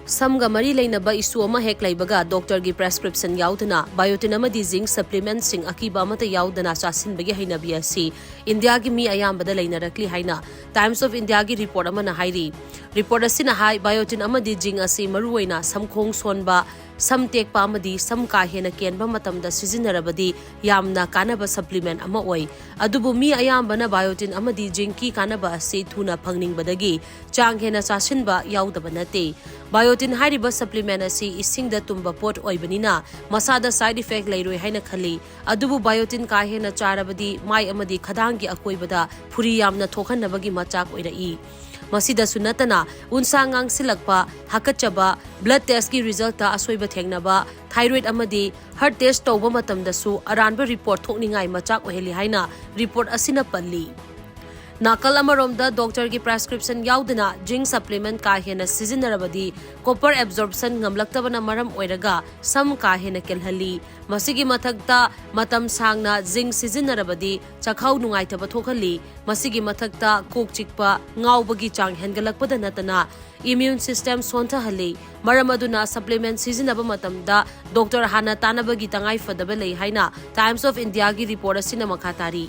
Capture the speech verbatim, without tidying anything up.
ꯁꯝꯒ ꯃꯔꯤ ꯂꯩꯅꯕ ꯏꯁꯨ ꯑꯃ ꯍꯦꯛ ꯂꯩꯕꯒ ꯗꯣꯛꯇꯔꯒꯤ ꯄ꯭ꯔꯦꯁꯀ꯭ꯔꯤꯞꯁꯟ ꯌꯥꯎꯗꯅ ꯕꯥꯏꯑꯣꯇꯤꯟ ꯑꯃꯗꯤ ꯖꯤꯡ ꯁꯄ꯭ꯂꯤꯃꯦꯟꯠꯁꯤꯡ ꯑꯀꯤꯕ ꯑꯃꯠꯇ ꯌꯥꯎꯗꯅ ꯆꯥꯁꯤꯟꯕꯒꯤ ꯍꯩꯅꯕꯤ ꯑꯁꯤ ꯏꯟꯗꯤꯌꯥꯒꯤ ꯃꯤ ꯑꯌꯥꯝꯕꯗ ꯂꯩꯅꯔꯛꯂꯤ ꯍꯥꯏꯅ ꯇꯥꯏꯝꯁ ꯑꯣꯐ ꯏꯟꯗꯤꯌꯥꯒꯤ ꯔꯤꯄꯣꯔꯠ ꯑꯃꯅ ꯍꯥꯏꯔꯤ꯫ ꯔꯤꯄꯣꯔꯠ ꯑꯁꯤꯅ ꯍꯥꯏ, ꯕꯥꯏꯑꯣꯇꯤꯟ ꯑꯃꯗꯤ ꯖꯤꯡ ꯑꯁꯤ ꯃꯔꯨꯑꯣꯏꯅ ꯁꯝꯈꯣꯡ ꯁꯣꯟꯕ, ꯁꯝ ꯇꯦꯛꯄ ꯑꯃꯗꯤ ꯁꯝ ꯀꯥ ꯍꯦꯟꯅ ꯀꯦꯟꯕ ꯃꯇꯝꯗ ꯁꯤꯖꯤꯟꯅꯔꯕꯗꯤ ꯌꯥꯝꯅ ꯀꯥꯟꯅꯕ ꯁꯄ꯭ꯂꯤꯃꯦꯟꯠ ꯑꯃ ꯑꯣꯏ꯫ ꯑꯗꯨꯕꯨ ꯃꯤ ꯑꯌꯥꯝꯕꯅ ꯕꯥꯏꯑꯣꯇꯤꯟ ꯑꯃꯗꯤ ꯖꯤꯡꯀꯤ ꯀꯥꯟꯅꯕ ꯑꯁꯤ ꯊꯨꯅ ꯐꯪꯅꯤꯡꯕꯗꯒꯤ ꯆꯥꯡ ꯍꯦꯟꯅ ꯆꯥꯁꯤꯟꯕ ꯌꯥꯎꯗꯕ ꯅꯠꯇꯦ꯫ ꯕꯥꯏꯑꯣꯇꯤꯟ ꯍꯥꯏꯔꯤꯕ ꯁꯄ꯭ꯂꯤꯃꯦꯟꯠ ꯑꯁꯤ ꯏꯁꯤꯡꯗ ꯇꯨꯝꯕ ꯄꯣꯠ ꯑꯣꯏꯕꯅꯤꯅ ꯃꯁꯥꯗ ꯁꯥꯏꯗ ꯏꯐꯦꯛ ꯂꯩꯔꯣꯏ ꯍꯥꯏꯅ ꯈꯜꯂꯤ꯫ ꯑꯗꯨꯕꯨ ꯕꯥꯏꯑꯣꯇꯤꯟ ꯀꯥ ꯍꯦꯟꯅ ꯆꯥꯔꯕꯗꯤ ꯃꯥꯏ ꯑꯃꯗꯤ ꯈꯗꯥꯡꯒꯤ ꯑꯀꯣꯏꯕꯗ ꯐꯨꯔꯤ ꯌꯥꯝꯅ ꯊꯣꯛꯍꯟꯅꯕꯒꯤ ꯃꯆꯥꯛ ꯑꯣꯏꯔꯛꯏ꯫ ꯃꯁꯤꯗꯁꯨ ꯅꯠꯇꯅ ꯎꯟꯁꯥ ꯉꯥꯡꯁꯤꯜꯂꯛꯄ, ꯍꯥꯀꯠꯆꯕ, ꯕ꯭ꯂꯗ ꯇꯦꯁꯀꯤ ꯔꯤꯖꯜꯇ ꯑꯁꯣꯏꯕ ꯊꯦꯡꯅꯕ, ꯊꯥꯏꯔꯣꯏꯗ ꯑꯃꯗꯤ ꯍꯥꯔꯠ ꯇꯦꯁ ꯇꯧꯕ ꯃꯇꯝꯗꯁꯨ ꯑꯔꯥꯟꯕ ꯔꯤꯄꯣꯔꯠ ꯊꯣꯛꯅꯤꯡꯉꯥꯏ ꯃꯆꯥꯛ ꯑꯣꯏꯍꯜꯂꯤ ꯍꯥꯏꯅ ꯔꯤꯄꯣꯔꯠ ꯑꯁꯤꯅ ꯄꯜꯂꯤ꯫ ꯅꯥꯀꯜ ꯑꯃꯔꯣꯝꯗ ꯗꯣꯛꯇꯔꯒꯤ ꯄ꯭ꯔꯦꯁꯀ꯭ꯔꯤꯞꯁꯟ ꯌꯥꯎꯗꯅ ꯖꯤꯡ ꯁꯄ꯭ꯂꯤꯃꯦꯟꯠ ꯀꯥ ꯍꯦꯟꯅ ꯁꯤꯖꯤꯟꯅꯔꯕꯗꯤ ꯀꯣꯄꯔ ꯑꯦꯕꯖꯣꯔꯞꯁꯟ ꯉꯝꯂꯛꯇꯕꯅ ꯃꯔꯝ ꯑꯣꯏꯔꯒ ꯁꯝ ꯀꯥ ꯍꯦꯟꯅ ꯀꯦꯜꯍꯜꯂꯤ꯫ ꯃꯁꯤꯒꯤ ꯃꯊꯛꯇ ꯃꯇꯝ ꯁꯥꯡꯅ ꯖꯤꯡ ꯁꯤꯖꯤꯟꯅꯔꯕꯗꯤ ꯆꯥꯛꯈꯥꯎ ꯅꯨꯡꯉꯥꯏꯇꯕ ꯊꯣꯛꯍꯜꯂꯤ꯫ ꯃꯁꯤꯒꯤ ꯃꯊꯛꯇ ꯀꯣꯛ ꯆꯤꯛꯄ, ꯉꯥꯎꯕꯒꯤ ꯆꯥꯡ ꯍꯦꯟꯒꯠꯂꯛꯄꯗ ꯅꯠꯇꯅ ꯏꯃ꯭ꯌꯨꯟ ꯁꯤꯁꯇꯦꯝ ꯁꯣꯟꯊꯍꯜꯂꯤ꯫ ꯃꯔꯝ ꯑꯗꯨꯅ ꯁꯄ꯭ꯂꯤꯃꯦꯟꯠ ꯁꯤꯖꯤꯟꯅꯕ ꯃꯇꯝꯗ ꯗꯣꯛꯇꯔ ꯍꯥꯟꯅ ꯇꯥꯟꯅꯕꯒꯤ ꯇꯉꯥꯏ ꯐꯗꯕ ꯂꯩ ꯍꯥꯏꯅ ꯇꯥꯏꯝꯁ ꯑꯣꯐ ꯏꯟꯗꯤꯌꯥꯒꯤ ꯔꯤꯄꯣꯔꯠ ꯑꯁꯤꯅ ꯃꯈꯥ ꯇꯥꯔꯤ꯫